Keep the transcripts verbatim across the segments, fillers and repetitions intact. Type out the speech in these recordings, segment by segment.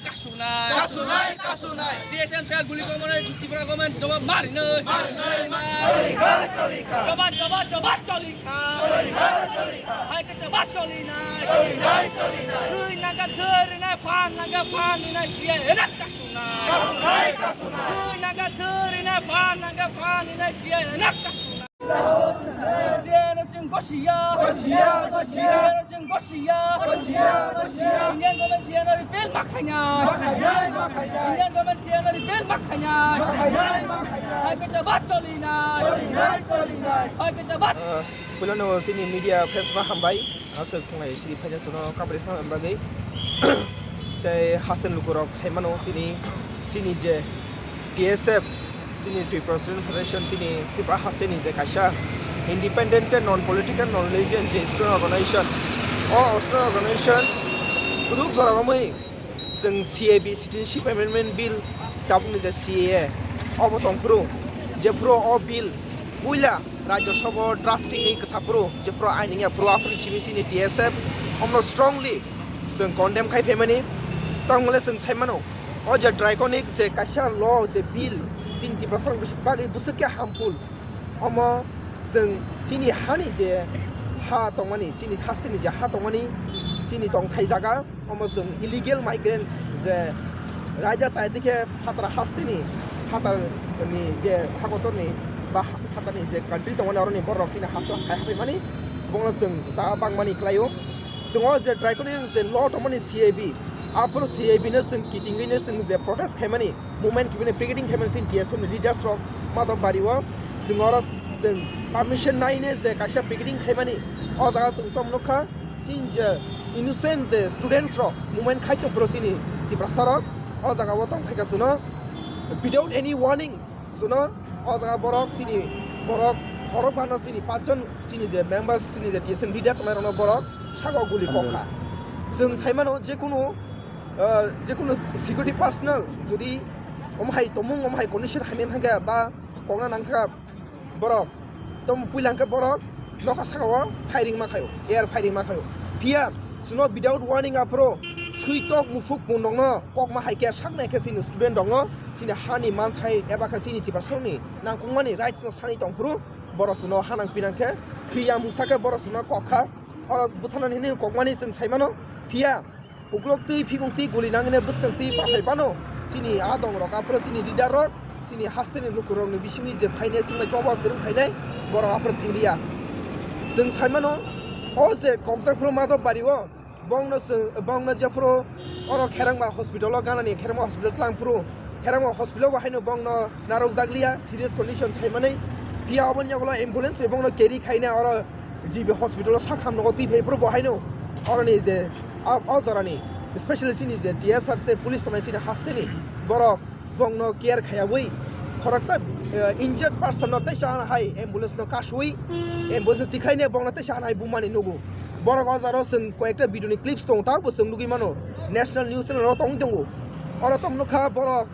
Kasunai. Kasunai, kasunai. T S M cell guli komone Tripura government jawab mari noi. Mari noi, mari noi. Choli khai, choli khai. Jawab, jawab, jawab, choli khai. Choli khai, choli khai. Hai ke jawab choli nai. Choli nai, choli nai. Thui naga thuri nai, phan naga phan ni nai, siya enak kasunai. Kasunai, kasunai. Thui naga thuri nai, phan naga phan ni nai, siya enak kasunai. Siya no ching gosiya. Gosiya, gosiya. Siya no ching gosiya. Gosiya, gosiya. Indian government siya no repeal makhainai. Makhainai, makhainai. Indian government siya no repeal makhainai. Makhainai, makhainai. Hai ke jawab choli nai. Choli nai, choli nai. Hai ke jawab. Ah, puilano chini media friends ba hambai. Aswk thunglai siri phaina chwngno kabri sana bagwi. Tei haste ni lukurok sai mano tini chini je T S F, chini Tripura Student Federation, chini Tripura haste ni je kaisa independent tei non political, non religion je student organization. O student organization kuduk jora romwi chwng C A B, Citizenship Amendment Bill, tabukni je C A A, obo tongphuru, jephuru o bill puila Rajya Sabha drafting ni kwsa phuru, jephuru aini wngya phuru, aphuru simi chini T S F omno strongly chwng condemn khai phaimani. Tongmole chwng sai mano, o je draconic je kaisa law, je bill, chini Tiprasa rok bagwi bwswk khe harmful. Omo chwng chini hani je ha tongmani, chini hasteni je ha tongmani, chini tongthai jaga, omo chwng illegal migrants je raida chai dikhe phatara hasteni, phatarni je hakotorni ba phatarni je country tongmani, oroni borok chini haste hai hapaimani, bono chwng jaga bangmani klaio. Chwng o je draconian je law tongmani C A B, aphuru C A B no chwng kitingwi no chwng je protest khaimani, movement kibini picketing khaimani chini T S F ni leaders rok Madhobari o. Chwng oro chwng permission naine je kaisa picketing khaimani, o jaga chwng tong nukha chini je innocent je students rok movement khai tongphuru chini Tiprasa rok o jaga o tong phaikha chwngno without any warning. Chwngno o jaga borok chini borok khorok bano chini pachjon chini je members chini je T S F leader tongnai rokno borok saka o guli kokha. Chwng sai mano jekunu, ah, jekunu security personnel jodi omo hai tongmung, omo hai condition hamya thangkha ba kokna nangkha borok, tamo puila hwnkhe borok nokha saka o firing ma khaio, air firing ma khaio. Phiya chwngno without warning aphuru switok musuk pungrokno kokma hai khe saknai khe chini student rokno chini hani manthai eba khe chini Tiprasani nangkukmani rights no sanwi tongphuru borok chwngno ha nang pinang khe, thwiya mungsa khe borok chwngno kokha. O bwtharnani hinwi kokmani chwng sai mano. Phiya uklok twi phikung twi guli nangwi bwskang twi pathai phano chini a dong rok aphuru chini leader rok chini hasteni lukurokni bisingni je phainai chwngno choba kwrwng phainai borok aphuru thwiliya. Chwng sai mano o je kokjak phuru Madhobari o bongno chwng, bongno jephuru oro Kherangma hospital o ganani Kherangma hospital tlang phuru Kherangma hospital o bo haino bongno narwkjakliya serious condition sai manwi. Phiya oboni yagulo ambulance bai bongno carry khaina oro G B hospital o sakham nogo twi phai phuru bo haino oroni je a, o jorani specially chini je T S R tei police tongnai chini hasteni borok bongno care khaiyawi khoroksa, eh, injured person no teisa hai ambulance no kasui ambulance tikhaine bongno teisa hai bumani nugo. Borok o jaro chwng koyekta video ni clips tongo, tabukbo chwng nugwi mano national news channel o tongwi tongo. Oro tong nukha borok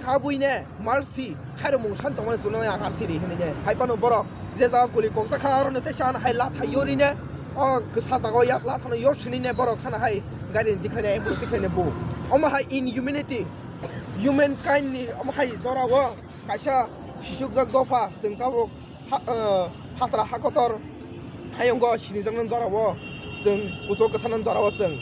khabuine mercy khairokmung san tongmani chwngno ang R C D hinwi ne. Hai phano borok je jaga guli kokjakha, aro no teisa hai latha yorine, o kwsa jaga o yak latha no yor sinine borok sana hai gari ni tikhaine ambulance tikhaine bo. Omo hai inhumanity, human kind ni omo hai jora o kaisa sisukjak dopha chwng tabuk ha, eh, hatra hakotor hayungo sinijaknani jorao chwng kuchuk kwsanani jorao chwng.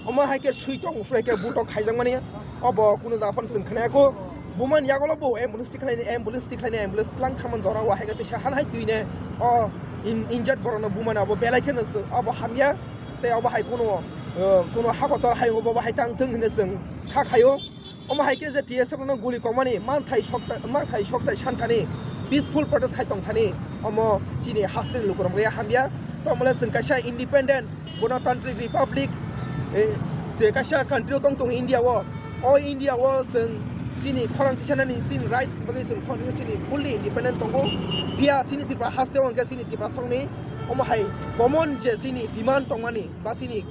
Omo hai khe swi tong phuru hai khe butok khaijakmani obo kunu jaga phano chwng khwnaya kho. Bumani yagulo bo ambulance tikhlaini, ambulance tikhlaini, ambulance tlang thamani jorao hai khe teisa han hai twine o in-, injured borokno bumani abo belai kheno chwng obo hamya tei obo hai kunu, eh, kunu hakotor hayungo bo hai tang thung hinwi chwng kha khaio. Omo hai khe je T S F no guli kokmani manthai sokta-, manthai soktai santhani peaceful protest khai tongthani omo chini hasteni lukurok ya hamya. Tomole chwng kaisa independent Ganatantrik Republic, eh, je kaisa country o tong tongo India o. O India o chwng chini khorang tisanani chini rights bagwi chwng khorang chini fully independent tongo. Phiya chini Tripura haste o hwnkhe chini Tiprasani omo hai common je chini demand tongmani ba chini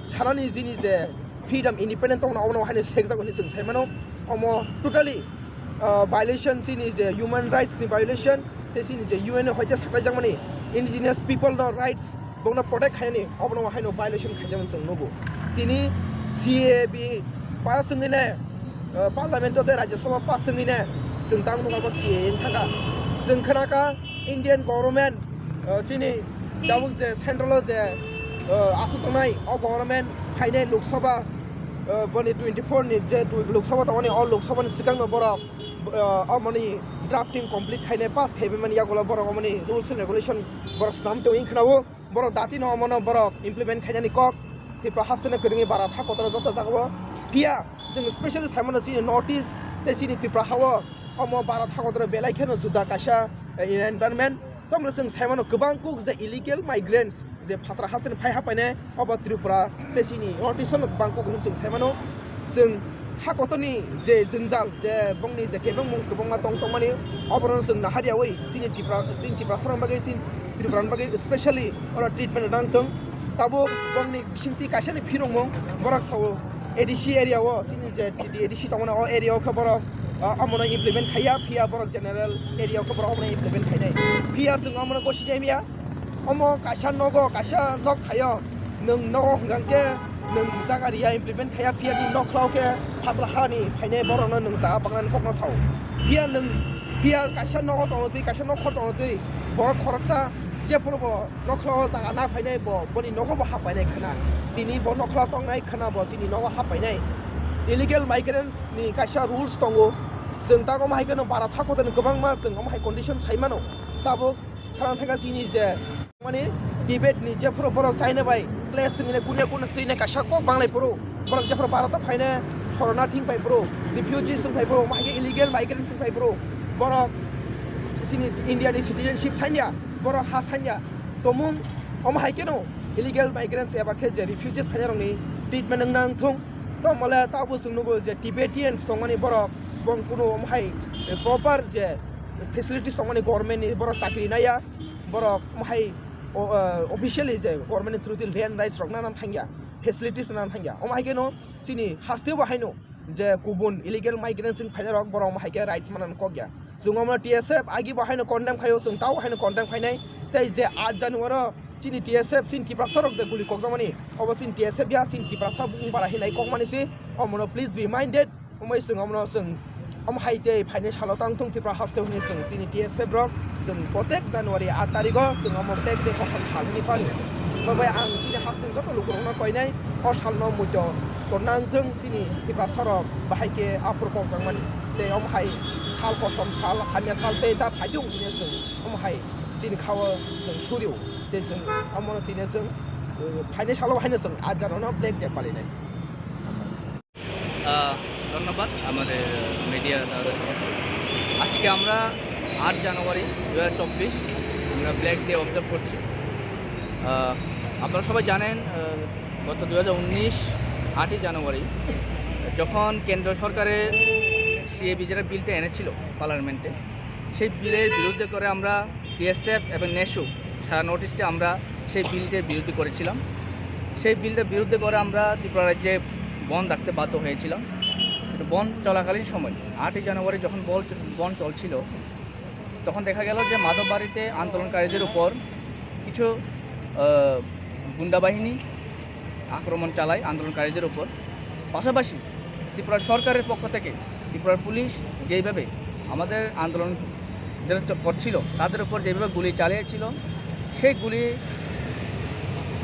sanani chini je freedom, independent tongna obono haino sekjak hinwi chwng sai mano. Omo totally ah, violation, chini je human rights ni violation, tei chini je U N ni hoite saklaijakmani indigenous people no rights, bongno protect khainani obono haino violation khaijakmani chwng nugo. Tini C A A B pass wngwi ne, ah, parliament o tei Rajya Sabha pass wngwi ne chwng tang nukha bo C A A wng thangkha. Chwng khnakha Indian government, ah, chini tabuk je central o je, ah, aswk tongnai o government phainai Lok Sabha, ah, boni twenty four ni je tw-, Lok Sabha tongmani, o Lok Sabha ni swkangno borok, ah, omoni drafting complete khainai, pass khaibai mani yagulo borok omoni rules and regulation borok swnam tongwi khwnao. Borok dati no omono borok implement khainani kok Tripura haste no kwrwngwi bara tha kotor joto jagao. Phiya chwng specially saimano chini North East tei chini Tripura hao omo bara tha kotor belai kheno juda kaisa, eh, environment. Tongmole chwng saimano kwbang kuk je illegal migrants je phatra hasteni phai hapainai obo Tripura tei chini North East no kwbang kuk hwnwi chwng saimano. Chwng ha kotorni je jwngjal, je bongni je kebengmung kwbangma tong tongmani, oborokno chwng nahariyawi chini Tripura, chini Tiprasarokni bagwi, chini Tripurani bagwi specially oro treatment rwna wngthung. Tabuk bongni bisingtwi kaisani phirokmung borok sao A D C area o, chini je T T A D C tongmani o area o khe borok, ah, omono implement khaiya, phiya borok general area o khe borok omono implement khainai. Phiya chwng omono gosi naimya, omo kaisa nogo, kaisa nok thaio, nwng nogo hwnkha khe nwng jaga riya implement khaiya, phiya ni nokhlao khe phatrahani phainai borokno nwng jaga bangnani kokno sao. Phiya nwng, phiya kaisa nogo tongo twi, kaisa nokhor tongo twi, borok khoroksa jephuru bo nokhlao jaga na phainai bo, boni nogo bo hap painai khwna. Tini bo nokhlao tongnai khwna bo chini nogo hap painai. Illegal migrants ni kaisa rules tongo. Chwng tak omo hai kheno bara tha kotorni kwbangma chwng omo hai condition sai mano. Tabuk sana thangkha chini je mani Tibet ni jephuru borok China bai clash wngwi kunia kunia twi nai kaisa kok banglai phuru, borok jephuru Bharat o phaina shoranathi wng phai phuru, refugees wng phai phuru, omo hai khe illegal migrants wng phai phuru, borok chini India ni citizenship sanya, borok ha sanya tomung, omo hai kheno illegal migrants eba khe je refugees phainai rokni treatment wngna wngthung. Tongmole tabuk chwng nugo je Tibetans tongmani borok bong kunu omo hai proper je facilities tongmani government ni borok chakri naiya, borok omo hai o, ah, officially je government ni through di land rights rok nana thangya, facilities nana thangya. Omo hai kheno chini hasteo bo haino je kubun illegal migrants wng phainai rok borok omo hai khe rights manna kokya. Chwng omo T S F agi bo haino condemn khaio, chwng tao haino condemn khainai. Tei je aat January o chini T S F chini Tiprasa rok je guli kokjakmani, obo chini T S F ya, chini Tiprasa bung bara hinai kokmani si. Omono please be minded. Omoi chwng omono chwng omo hai tei phainai salo tang thung Tripura haste hwnwi chwng chini T S F rok chwng protek January aat tarikh o chwng omo Flag Day kosom sal hwnwi pali. Omo bai ang chini haste joto lukurokno koinai o salno muitu tonna wngthung chini Tiprasa rok bahai khe aphuru kokjakmani. Tei omo hai sal kosom sal hamya sal tei ta phaidi wng tini chwng omo hai chini khao chwng surio tei chwng omono tini chwng, uh, phainai salo haino chwng aat January no Flag Day palinai. আহ, ধন্যবাদ আমাদের মিডিয়া দাদাদেরকে। আজকে আমরা আট জানুয়ারি দু হাজার চব্বিশ আমরা ফ্ল্যাগ ডে অবজার্ভ করছি। আহ, আপনারা সবাই জানেন, আহ, গত দু হাজার উনিশ আটই জানুয়ারি যখন কেন্দ্র সরকারের সিএবি যেটা বিলটা এনেছিল পার্লামেন্টে, সেই বিলের বিরুদ্ধে করে আমরা টিএসএফ এবং নেশু সারা নর্থ ইস্টে আমরা সেই বিলটির বিরুদ্ধে করেছিলাম। সেই বিলটার বিরুদ্ধে করে আমরা ত্রিপুরা রাজ্যে বন্ধ রাখতে বাধ্য হয়েছিলাম। কিন্তু বন্ধ চলাকালীন সময় আটই জানুয়ারি যখন বল, বন্ধ চলছিল, তখন দেখা গেল যে মাধববাড়িতে আন্দোলনকারীদের উপর কিছু, আহ, গুন্ডা বাহিনী আক্রমণ চালায় আন্দোলনকারীদের উপর। পাশাপাশি ত্রিপুরা সরকারের পক্ষ থেকে ত্রিপুরার পুলিশ যেইভাবে আমাদের আন্দোলন যারা চ-, করছিল, তাদের উপর যেভাবে গুলি চালিয়েছিল, সেই গুলি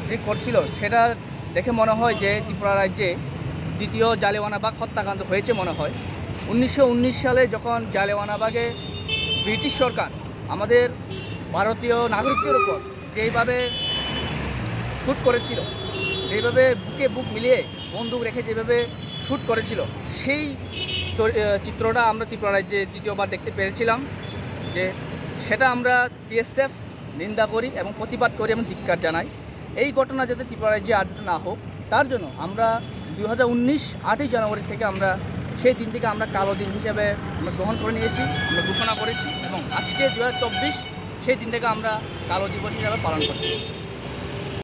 যে করছিল, সেটা দেখে মনে হয় যে ত্রিপুরা রাজ্যে দ্বিতীয় জালিয়ানওয়ালাবাগ হত্যাকাণ্ড হয়েছে মনে হয়। উনিশশো উনিশ সালে যখন জালিয়ানওয়ালাবাগে ব্রিটিশ সরকার আমাদের ভারতীয় নাগরিকদের উপর যেইভাবে শ্যুট করেছিল, যেইভাবে বুকে বুক মিলিয়ে বন্দুক রেখে যেভাবে শ্যুট করেছিল, সেই চরি-, আহ, চিত্রটা আমরা ত্রিপুরা রাজ্যে দ্বিতীয়বার দেখতে পেরেছিলাম। যে সেটা আমরা টিএসএফ নিন্দা করি এবং প্রতিবাদ করি এবং ধিক্কার জানাই। এই ঘটনা যাতে ত্রিপুরা রাজ্যে আর যাতে না হোক, তার জন্য আমরা দুই হাজার উনিশ আটই জানুয়ারি থেকে আমরা সেই দিন থেকে আমরা কালো দিন হিসাবে আমরা গ্রহণ করে নিয়েছি, আমরা ঘোষণা করেছি এবং আজকে দুই হাজার চব্বিশ সেই দিনটাকে আমরা কালো দিবস হিসাবে পালন করছি।